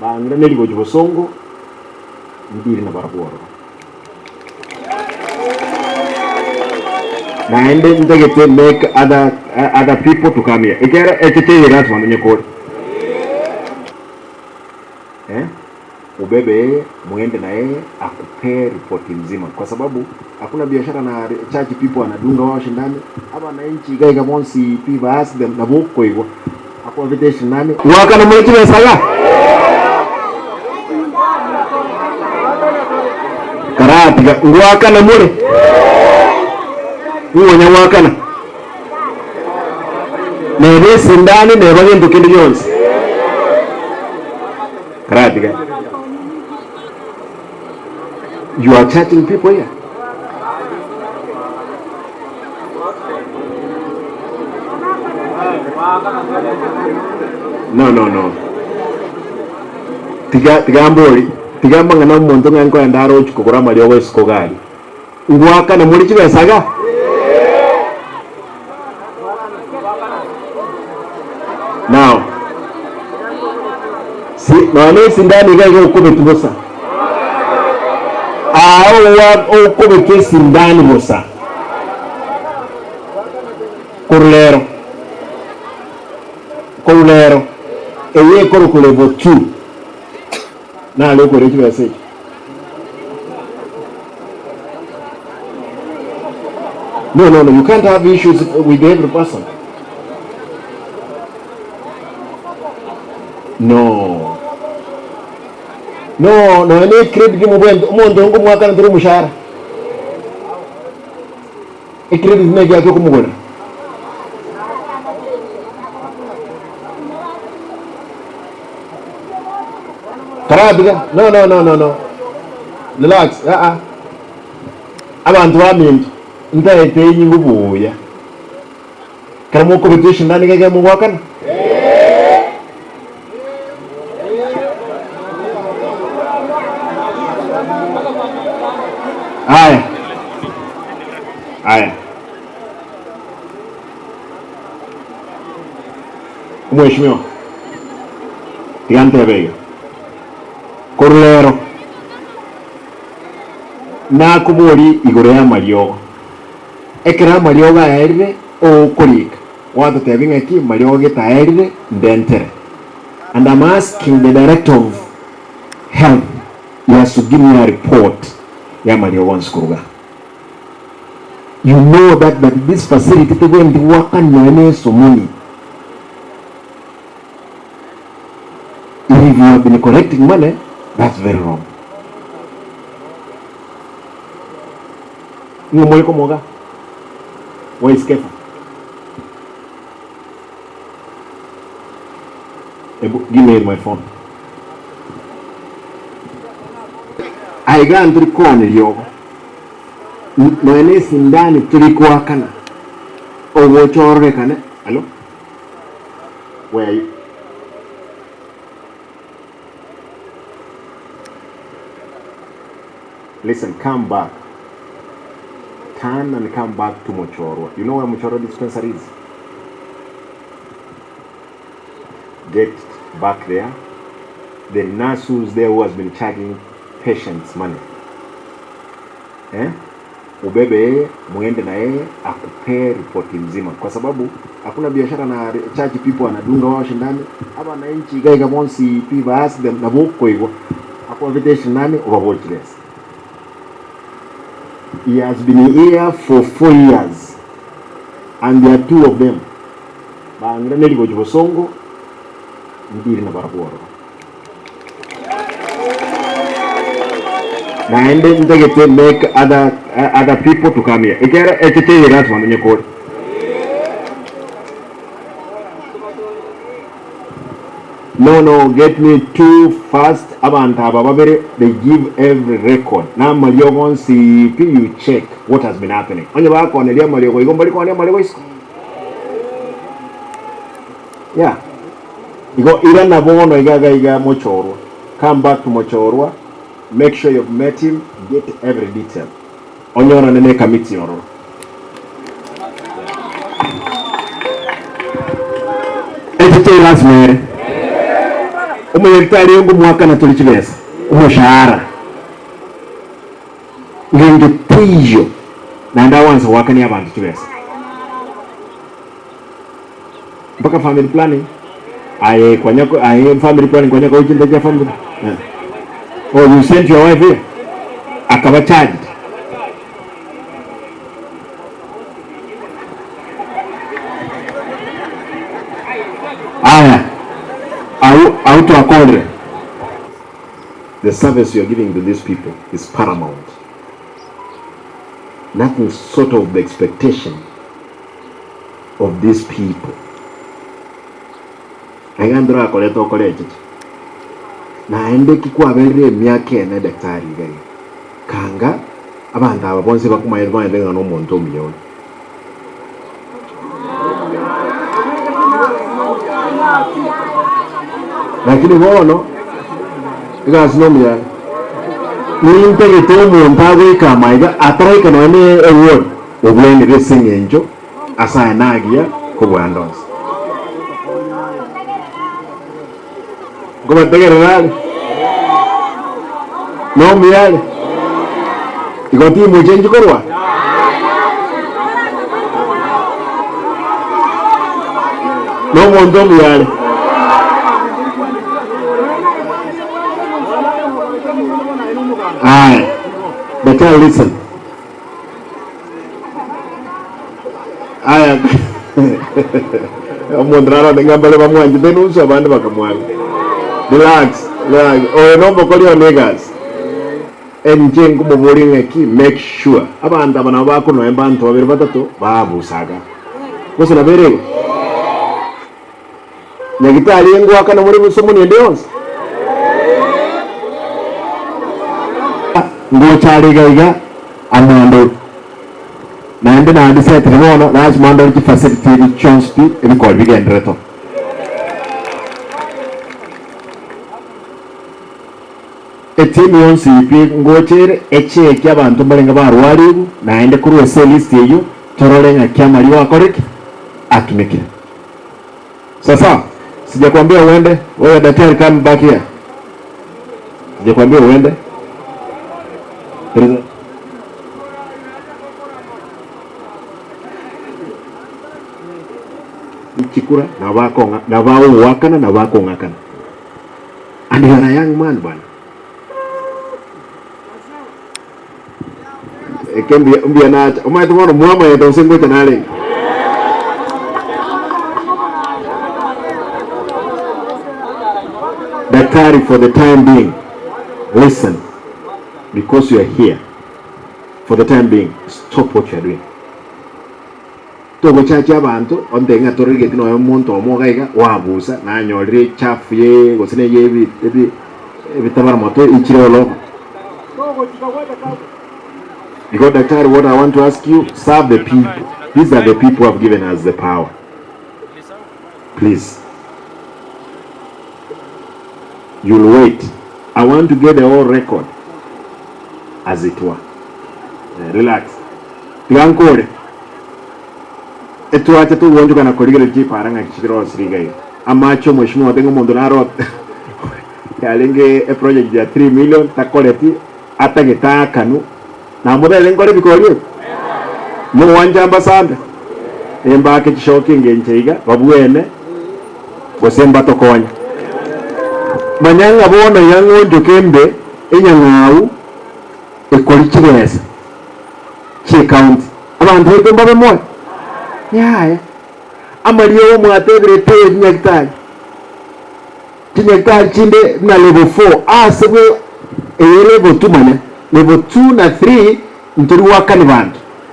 Bang'iranerie gochia bosongo, ndire nabarabwo ororo. Naende ntagete make other, other people to come here, ekiagera eche teiyo lasima nonye kore. Eh, ubebe yeye muende na yeye akupee ripoti mzima kwa sababu hakuna biashara na charge people anadunga wao shindani abananchi iga iga bonsi pi ba ask them nabo okoigwa akwabete eshindani Gwakana more chibesa iga? Karatiga ngwakana more? Ng'onya gwakana? Neba esindani neba gento kende gionsi. Karatiga. You are charging people here. No, no, no. Tiga tiga mbori, tiga amang'ana omonto ng'a nkoenda arochi kogora amariogo isiko iga aria. Ngoakana more chibesa iga? Now, si nonya na esindano iga iga okobetwa bosa. Aa owa okobetwa esindani bosa. Korwa rero, korwa rero, eye ekorokwa level 2 nare okoira chibesa echi. No, no, no, you can't have issues with every person. No. No, nonya ne credit mobwente omonto ongo omwakana tore omoshahara. Ecredit ne egiaki okomogorera. Karatiga no no no no no relax aa abanto baminto ntaete enyingo buya ekero mokobetwa eshindani iga ekero mogoakana. Aya aya Omweshimiwa, tiga ntebe iga, korwa rero nakoborie igoro y'amariogo. Ekero amariogo aerire, okorika, gwatotebia ng'aki mariogo gete aerire, ndentere. And I'm asking the director of health, he has to give me a report y'amariogo onsi koruga. You know that that this facility tegwenereti goakanwa nonya ne esomoni. If you have been collecting money, that's very wrong. Ng'o more komoga? Where is Kefa? Ebu, give me my phone. Aiga ntori kooneria ogo. Nonya ne esindani tori koakana ogocha ororekane. Hello? Where are you? Listen, come back. Turn and come back to Mochorwa. You know where Mochorwa dispensary is? Get back there. The nurse who's there who has been charging patients money. Eh? Ubebe yeye, muende na yeye akupee ripoti mzima kwa sababu hakuna biashara na charge people anadunga wao shindani abananchi iga iga bonsi pi ba ask them nabo okoigwa akwabete eshindani obabochire ase He has been here for 4 years and there are two of them bang'iranerie gochia bosongo ndire nabarabwo ororo. Naende ntagete make other, other people to come here ekiagera eche teiyo lasima nonye kore. No no get me too fast abanto aba babere they give every record na amariogo onsi pi you check what has been happening onye bakoneria amariogo igo mbari koonia amariogo isiko yeah igo irana bono iga iga iga mochorwa come back to mochorwa make sure you've met him get every detail onyorane ne committee ororo. Eche tei lasima ere. Omonyagitari oyo ngomwakana tore chibesa, omoshahara. Ngento teiyo naende agwansa goakania abanto chibesa. Mpaka family planning aye kwanya aye family planning kwanya koa chinto chia family eh. Oh you sent your wife here akaba charged. Aya au au twakorire. The service you are giving to these people is paramount. Nothing sort of the expectation of these people. Aiga ntorakorete okore echeche. Naende ki kwaberire emiaka ene daktari iga iga. Kanga abanto aba bonsi bakomanyete bamanyete ng'a nomonto omuya ore. Lakini bono egasi nomuya are. Nintagete omonto agoika amaiga ataraika nonya ne eward obwenire ase eng'encho ase aya nagiya kobua ande onsi. Nkobategerera are? Nomuya are? Igo timochenchi korwa? Nomonto omuya are? Aya, daktari listen. Aya, omonto narore ng'a mbare bamwanchete nusu abande bakamwanga. Relax, relax. Oyo nomokori one egasi. Inche nkomoboria ng'aki make sure abanto aba nabo bakonoa mbanto babere batato babusaga. Gose nabo ere igo? Nyagitari engoakana more bosomoni ende yonsi? Ngocha are iga iga amandore, naende nandisetire bono lasima ndore chifacility ebi chionsi pi ebikori bigenderete oo. Etimu yonsi pi ngocha ere echeki abanto mbarenge barwarigwe naende korwa ase elist eyio torore ng'aki amariogo akore ki? Atumekire. Sasa sijakwambia uende wewe daktari come back here sijakwambia uende There is a... Chikura na bakong'a na bagoakana na bakong'akana and you are a young man bwana Eke mbuya mbuya nacha omanyete bono mwamanyete gose ngocha narenge. Daktari for the time being listen because you are here for the time being stop what you are doing. Togochachia abanto onte ng'a torigeti nonya omonto omo iga iga wabusa nanyorire echafu ye gose neye ebi ebi ebitabara moto ichire all over. Igo daktari what I want to ask you serve the people these are the people who have given us the power please you'll wait I want to get the whole record as it were eh, relax Tiga nkore, etwache togoonchoka na korigereria chipara ng'aki chirosire iga iga. Amache omweshimiwa ote ng'a omonto naro yarenge eproject ya 3 million takoreti atagete aakanu namotebie nkore ebikori ebi? Mogwancha mbasambe? Embake chishoki engencho iga babwene gose mbatokonye. Manya ng'a bono iga ng'onchoke embe enyang'au ekori chibesa. chi'ecounty. Abanto baito mbabe moyo? Yaya. Amariogo mwatebire tee chinyagitari. Chinyagitari chinde buna level 4 ase bwe eye level 2 manya level 2 na 3 ntori goakani banto.